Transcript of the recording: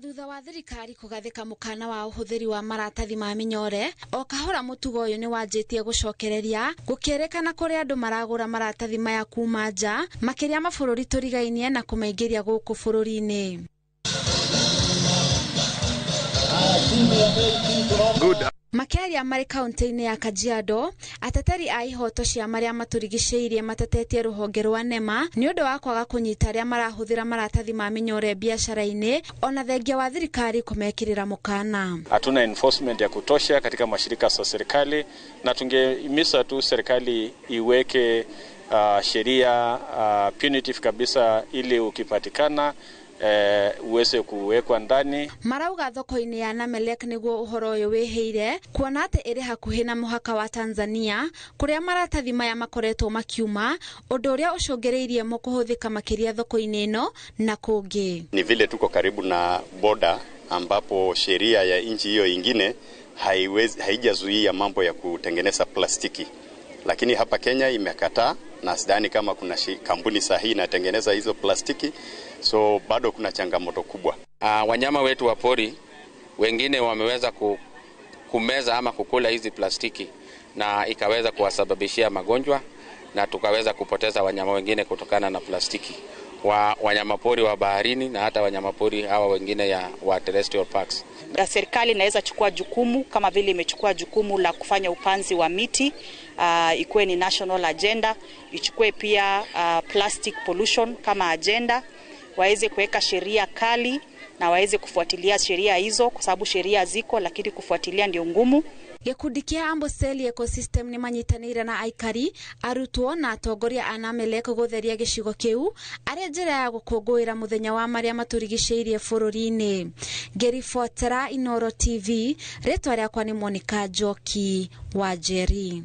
Thutha wa thirikari kũgathĩka mũkana wa ũhũthĩri wa maratathi ma mĩnyore, o kahora mũtugo ũyũ nĩ wanjĩtie gũcokereria, gũkĩrĩkana kũrĩ andũ maragũra maratathi maya kuma nja, makĩria mabũrũri tũrigainie na kũmaingĩria gũkũ bũrũri-inĩ. Good. Makĩaria marĩ kaunti-inĩ ya Kajiado, ateteri a ihoto cia marĩa matũrigicĩirie matetetie rũhonge rwa NEMA nĩ ũndũ wa kwaga kũnyita arĩa marahũthĩra maratathi ma mĩnyore biacara-inĩ, ona thengia wa thirikari kũmekĩrĩra mũkana. Hatuna enforcement ya kutosha katika mashirika za serikali, na tungehimiza tu serikali iweke sheria punitive kabisa ili ukipatikana uweze kuwekwa ndani. Marauga thoko-inĩ ya Namelek nĩguo ũhoro ũyũ wĩhĩire, kuona atĩ ĩrĩ hakuhĩ na mũhaka wa Tanzania kũrĩa maratathi maya makoretwo makiuma, ũndũ ũrĩa ũcũngĩrĩirie mo kũhũthĩka makĩria thoko-inĩ ĩno na kũngĩ. Ni vile tuko karibu na boda ambapo sheria ya nchi hiyo ingine haijazuia mambo ya kutengeneza plastiki, lakini hapa Kenya imekataa, na sidhani kama kuna kampuni sahihi inatengeneza hizo plastiki, so bado kuna changamoto kubwa. Wanyama wetu wa pori wengine wameweza kumeza ama kukula hizi plastiki na ikaweza kuwasababishia magonjwa, na tukaweza kupoteza wanyama wengine kutokana na plastiki. Wanyama pori wa baharini na hata wanyama pori hawa wengine ya wa terrestrial parks. Serikali inaweza chukua jukumu kama vile imechukua jukumu la kufanya upanzi wa miti, ikuwe ni national agenda, ichukue pia plastic pollution kama agenda, waweze kuweka sheria kali na waweze kufuatilia sheria hizo, kwa sababu sheria ziko lakini kufuatilia ndio ngumu. Gĩkundi kĩa Amboseli Ecosystem nĩ manyitanĩire na aikari, arutwo na atongoria a Namelek gũtheria gĩcigo kĩu arĩ njĩra ya gũkũngũĩra mũthenya wa marĩa matũrigicĩirie bũrũri-inĩ. Ngĩribotera Inooro TV, rĩtwa rĩakwa nĩ Monica Njoki wa Njeri.